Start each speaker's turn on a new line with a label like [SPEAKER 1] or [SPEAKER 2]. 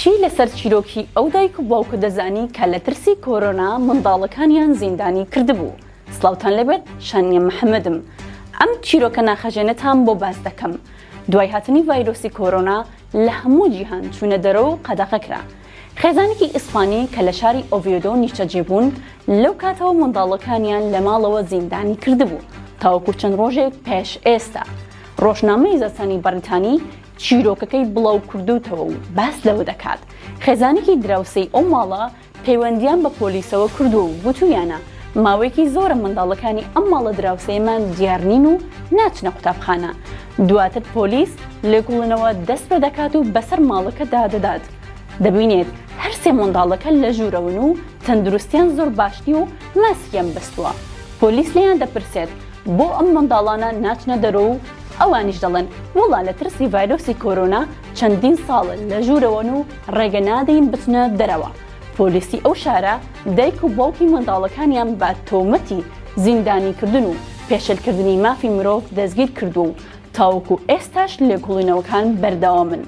[SPEAKER 1] چی لەسەر چیرۆکی ئەو دایک و باوکە دەزانی کە لە ترسی کۆرۆنا منداڵەکانیان زیندانی کردبوو؟ سڵاوتان لێبێت شانیە محەمەدم ئەم چیرۆکە ناخهەژێنەتان بۆ باس دەکەم دوای هاتنی ڤایرۆسی کۆرۆنا لە هەموو جیهان چوونە دەرەوە قەدەغە کرا خێزانێکی ئیسپانی کە لە شاری ئۆڤیێدۆ نیشتەجێ بوون لەو کاتەوە منداڵەکانیان لە ماڵەوە زیندانی کردبوو تاوەکو چەند ڕۆژێک پێش ئێستا ڕۆژنامەی زە سەنی بەریتانی چیرۆکەکەی بڵاوکردووتەوە و باس لەوە دەکات، خێزانێکی دراوسێی ئەو ماڵە پەیوەندییان بە پۆلیسەوە کردووە و گوتوویانە، ماوەیەکی زۆرە منداڵەکانی ئەم ماڵە دراوسێیەمان دیارنین و ناچنە قوتابخانە. دواتر پۆلیس لێکوڵینەوە دەست پێدەکات و بەسەر ماڵەکەدا دەدات، دەبینێت هەرسێ منداڵەکە لە ژوورەوەن و تەندروستیان زۆر باش نییە و ماسکیان بەستووە. پۆلیس لێیان دەپرسێت بۆ ئەم منداڵانە ناچنە دەرۆ و ئەوانیش دەڵێن وەڵا لە ترسی ڤایرۆسی کۆرۆنا چەندین ساڵە لە ژوورەوەن و ڕێگە نادەین بچنە دەرەوە. پۆلیسی ئەو شارە دایک و باوکی منداڵەکانیان بە تۆمەتی زیندانیکردن و پێشێلکردنی مافی مرۆڤ دەستگیر کردووە و تاوەکو ئێستاش لێکۆڵینەوەکان بەردەوامن.